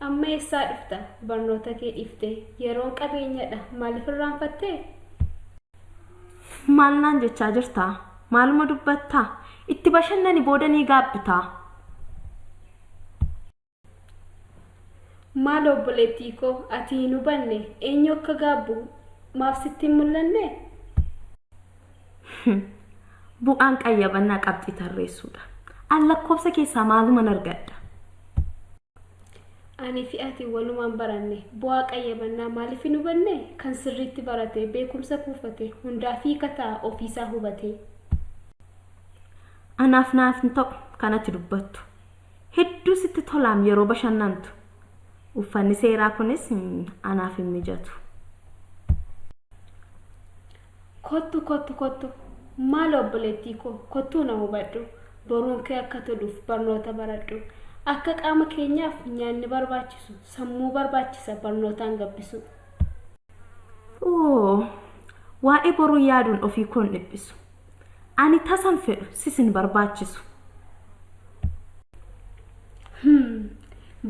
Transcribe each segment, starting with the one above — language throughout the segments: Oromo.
Amma eessaa dhufta barnoota kee dhiiftee yeroon qabeenyadha maaliif irraanfattee? Maal naan jechaa jirtaa? Maaluma dubbattaa? Itti bashannani booda ni gaabbitaa. Maaloo obboleettii koo ati hin hubanne eenyu akka gaabbu maaf sitti hin mul'anne? Bu'aan qayyabannaa qabxii tarreessuudha. An lakkoofsa keessaa maaluman argadha? Ani fi ati walumaan baranne bu'aa qayyabannaa maaliif hin hubanne? Kan sirriitti barate beekumsa kuufate hundaaf hiika ta'a ofiisaa hubatee. Anaaf naaf hin ta'u kan ati dubbattu. Hedduu sitti tolaam yeroo bashannantu. Uffanni seeraa kunis anaaf hin mijatu. Kottu kottu kottu maaloo obboleettii koo kottuu na hubadhu boruun kee akka toluuf barnoota baradhu akka qaama keenyaaf nyaanni barbaachisu sammuu barbaachisa barnootaan gabbisu. Oo, waa'ee boruu yaaduun ofii koon dhiphisu. Ani tasan fedhu sis hin barbaachisu.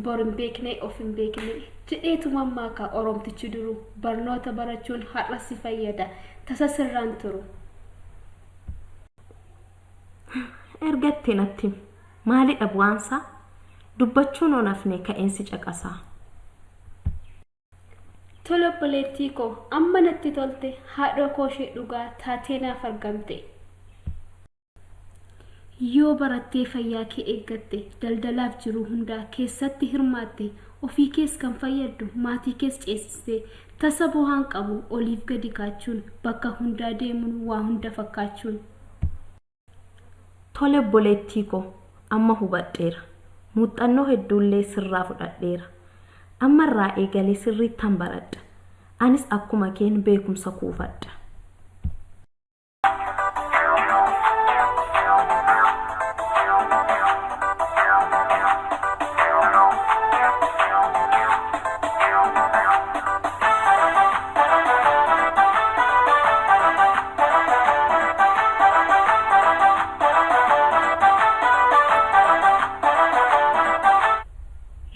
Bor hin beekne of hin beekne jedheetu mammaaka Oromtichi duru barnoota barachuun har'a si fayyada tasa sirraan turu. Erga itti natti himi. Maalidha bu'aansaa? Dubbachuun on hafne ka'een si caqasaa. Tole obboleettii koo amma natti tolte haadhoo koo ishee dhugaa taatee naaf argamte. Yoo barattee fayyaa kee eeggatte, daldalaaf jiruu hundaa keessatti hirmaatte, ofii kees kan fayyaddu, maatii kees ceesistee, tasa bu'aan qabu oliif gadi kaachuun, bakka hundaa deemuun waa hunda fakkaachuun. Tole obboleettii koo amma hubadheera. Muuxannoo hedduullee sirraa fudhadheera. Amma irraa eegalee sirriittan baradha. Anis akkuma keen beekumsa kuufadha.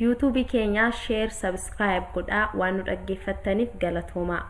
YouTube keenyaa share subscribe godhaa waan nu dhaggeeffattaniif galatoomaa.